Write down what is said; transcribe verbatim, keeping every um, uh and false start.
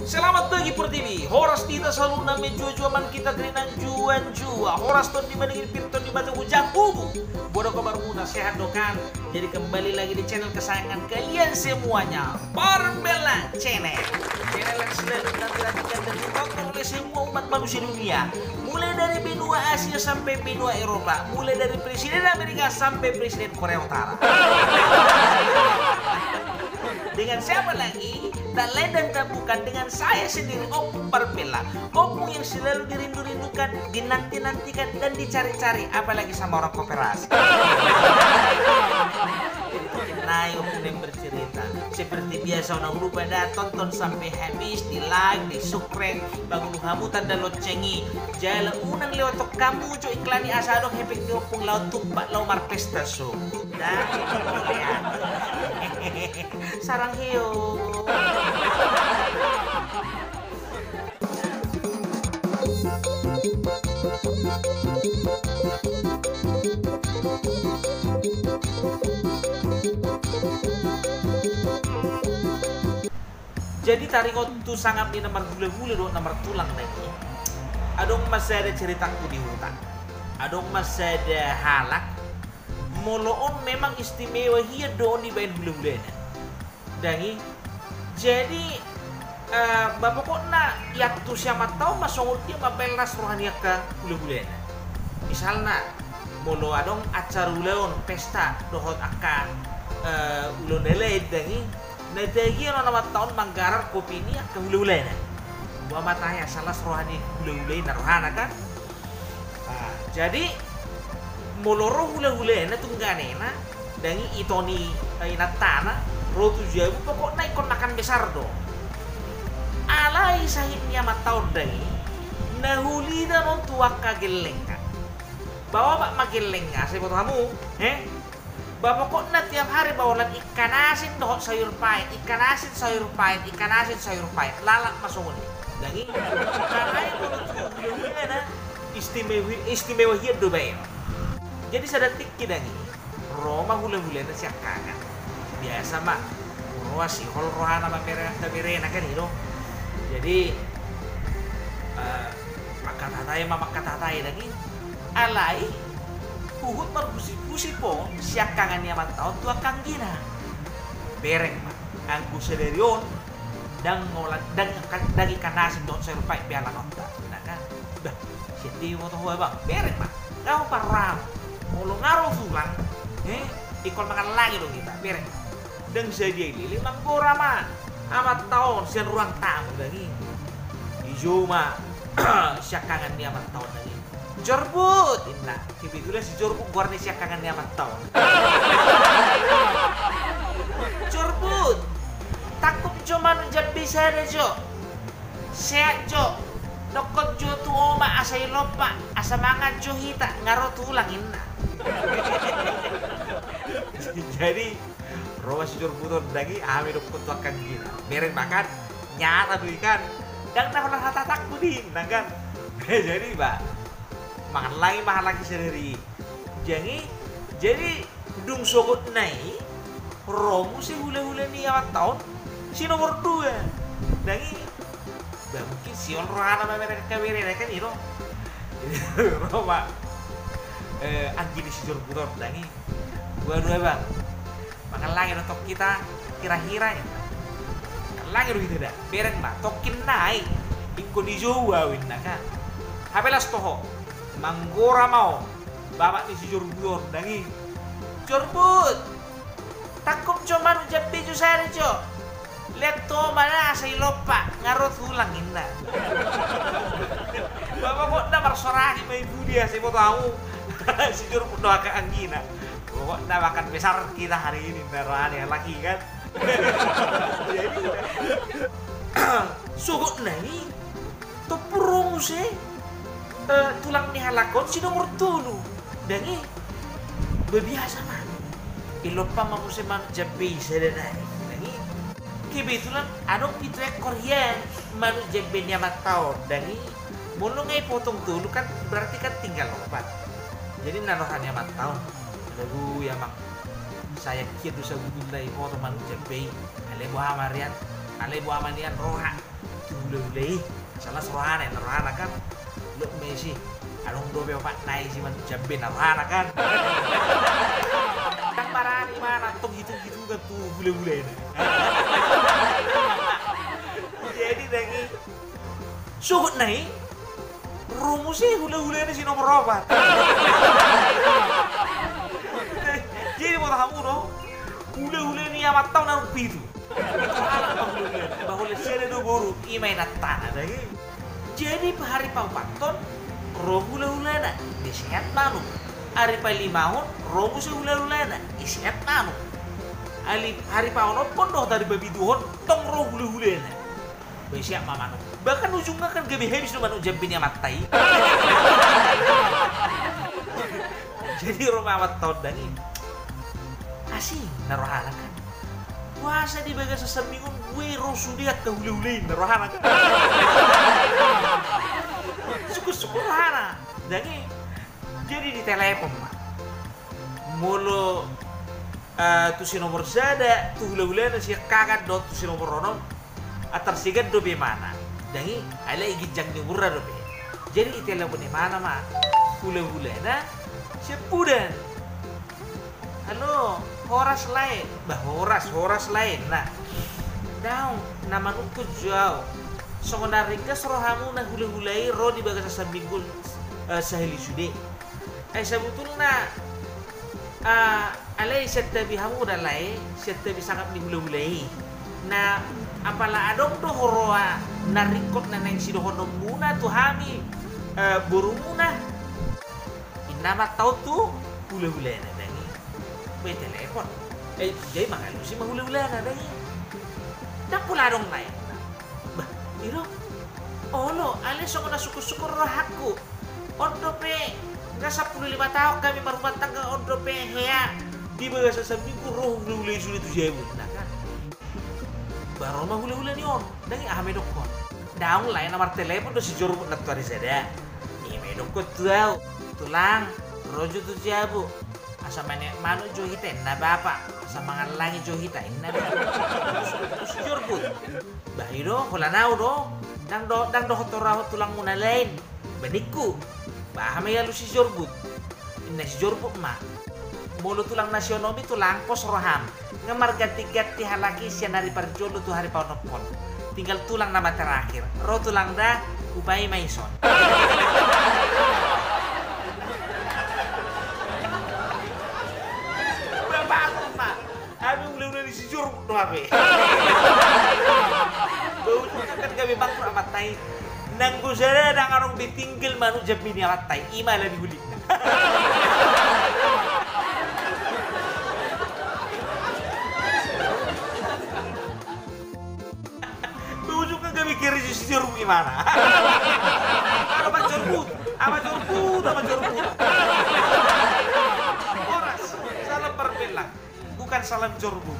Selamat pagi Pertiwi, horas di hita saluhutna, menjua-jua man hita di na manjua-jua, horas tondi madingin, pir tondi mate, hujang hubu. Boha do kabarmuna, sehat do kan? Jadi kembali lagi di channel kesayangan kalian semuanya, Parpella Channel. Channel yang selalu dinantikan dan ditonton oleh semua umat manusia dunia. Mulai dari benua Asia sampai benua Eropa, mulai dari Presiden Amerika sampai Presiden Korea Utara. Dengan siapa lagi? Tak lain dan tak bukan, dengan saya sendiri, Opung Parpella. Opung yang selalu dirindu-rindukan, dinanti-nantikan, dan dicari-cari, apalagi sama orang koperasi. Jadi, naik Opung yang bercerita. Seperti biasa, unang lupa da tonton sampai habis, di like, di subscribe, bahen hamu tanda lonceng i. Jala unang lewat hamu jo iklan i, asa adong hepeng ni Opung laho tumpak, laho marpesta so. Dah, ya. Sarang heo. Jadi taringot tu sangap ni na marhulahula dohot na martulang na i, adong ma sada ceritangku di huta. Adong ma sada halak, molo on memang istimewa hian do on dibaen hulahulana. Dang i. Jadi, eh, ba pokokna iantusi amanta on ma songon dia mambaen las roha ni angka hulahulana. Misalna, molo adong acara ulaon, pesta, dohot angka, eh, ulaon na lain dang i, na tagian on amanta on manggarar kopi ni angka hulahulana. Boha ma tahe asa las roha ni hulahula i na rohana kan? Ah, jadi, molo ro hulahulana tu inganena, dang i, ito ni, eh, inantana, ro tu jabu, pokokna ingkon makan besar do. Alai sahit ni amanta on dang i, na hulidan on tu angka gellengna. Ba opat ma gellengna, sai boto hamu, he? Ba pokokna tiap hari ba holan ikan asin dohot sayur pait, ikan asin sayur pait, ikan asin sayur pait. Lalap ma songon i. Dang i. Alai molo tu hulahulana, istimewa, istimewa hian do baen. Jadi sada tingki dang i, ro ma hulahulana siangkangan. Biasa ma, ro sihol rohana mamere angka berena kan i do. Jadi, eh, mangkatahatahi ma, mangkatahatahi dang i. Alai, huhut marhusip-husip on siangkangan ni amanta on tu angka anggina. Bereng ma, anggo sadari on, ndang holan, ndang ikan, ndang ikan asin dohot sayur pait be alangonta. Nah kan, bah, sian dia iboto ho abang, bereng ma. Dao parroham, molo nga ro tulang, eh, ingkon mangallangi do hita, bereng ma. Ndang sadia i lele, manggora ma amanta on sian ruang tamu dang i. Dijou ma siangkangan ni amanta on dang i. Jorbut, inna. Kebetulan si Jorbut goar ni siangkangan ni amanta on. Jorbut, tangkup jo manuk jambe sada jo. Sehat jo. Dokkon jo tu oma asa ilompa, asa mangan jo hita, nga ro tulang, inna. Jadi, ro ma si Jorbut on dang i, hami dokkon tu angka anggina. Bereng ma kan, nyata do i kan. Ndang na holan hatatangku di, inna kan. Jadi, ba, mangallangi ma halak i sadari i. Dang i, jadi, dung sogotna i, ro muse hulahula ni amanta on, si nomor dua. Dang i, ba mungkin sihol rohana mamere angka berena kan i do. Ro ma, eh, anggi ni si Jorbut on dang i. Dua-dua bang. Mangallangi do tong hita hira-hira, inna. Mangallangi do hita da. Bereng ma, tongkin nai. Ingkon dijou au, inna kan. Hape las toho. Manggora ma on. Bapak ni si Jorbut on dang i. Jorbut. Tangkup jo manuk jambe jo sada jo. Lean tu oma na asa ilompa, nga ro tulang, inna. Ba pokokna marsoraki ma i pudi asa iboto hamu. Si Jorbut dohot angka anggina. Pokokna makan besar kita hari ini, inna roha ni halak i kan. Jadi, sogotna i, tompu ro muse, eh, tulang ni halak on si nomor tolu. Dang i, ba biasa ma. Ilompa ma muse manuk jambe i sada nai. Dang i. Kebetulan adong pitu ekor hian manuk jambe ni amanta on. Dang i. Molo nga ipotong tolu kan berarti kan tinggal opat. Jadi na roha ni amanta on. Aduh, ya mang. Sayang hian do sabutulna ipoto manuk jambe i. Alai boha ma rian. Alai boha ma nian roha tu hulahula i. Salah rohana, rohana kan. Lok Messi. Adong dope opat nai si manuk jambe na rohana kan. Kan marani mana tong hitung-hitungan tu hulahula i. Jadi dang i. Sogot nai. Ro muse hulahulana si nomor opat. Jadi boto hamu do, hulahula ni amanta on adong pitu. Bahulana sada do boru, ima inantana dang i. Jadi pe hari paopathon ro hulahulana, diseat manuk. Hari palimahon ro muse hulahulana, diseat manuk. Hari, hari paonomhon dohot hari papituhon tong ro hulahulana. Ba diseat ma manuk. Bahkan ujungna kan gabe habis do manuk jambe ni amanta i. Jadi ro ma amanta on dang i. Asing na rohana kan. Boasa di bagasan sambing on gue ro sude angka hulahula i na rohana kan. Sukur-sukur rohana dang i. Jadi ditelepon ma. Molo, eh, tu si nomor sada, tu hulahulana siangkangan dohot tu si nomor onom, antar siagaan dope imana. Dang i, alai ginjang ni umurna dope. Jadi ditelepon imana ma hulahulana siampudan. Halo, horas lae. Bah, horas, horas lae. Nah, daong, na manungkun jo au. Songon na ringgas rohamuna hulahula i ro di bagasan sambingku, eh, sahali sude. Ai sabutulna, ah, alai santabi hamu da lae, santabi sangap ni hulahula i. Na apala adong do huroha na ringkot na naeng sidohononmuna tu hami, eh, borumuna. Inna ma taon tu hulahulana dang i. Ba ditelepon. Eh, jadi mangalusi ma hulahulana dang i. Ndang pola adong lae. Bah, i do. Olo, alai songon na sukur-sukur rohangku. On dope, nga sampulu lima taon hami marumah tangga, on dope hea di bagasan sambingku ro hulahula i sude tu jabu. Nah kan. Ba ro ma hulahula ni on, dang i aha ma idokkon. Daong lae, na martelepon do si Jorbut nantoari sada. Ima idokkon tu au, tulang, ro jo tu jabu. Asa maneat manuk jo hita inna bapa, asa mangallangi jo hita inna bapa. Terus, terus Jorbut. Bah i do, holan au do. Ndang do, ndang dohot ho ra ho tulangmuna lain. Ba ningku. Ba aha ma ialusi Jorbut. Inna si Jorbut ma. Molo tulang na sionom i tulang pos roham. Nga marganti-ganti halak i sian hari parjolo tu hari paonomhon. Tinggal tulang nama terakhir. Ro tulang da, hupaima ison. Bapak ma. Hami hulahula ni si Jorbut do hami. Ba ujungna kan gabe bangkrut amanta i. Nanggo sada ndang adong be tinggal manuk jambe ni amanta i. Ima ala ni hulingna. Ba ujungna gabe kiri si Jorbut imana. Ama Jorbut, ama Jorbut, ama Jorbut. Horas, salam parmelang. Bukan salam Jorbut.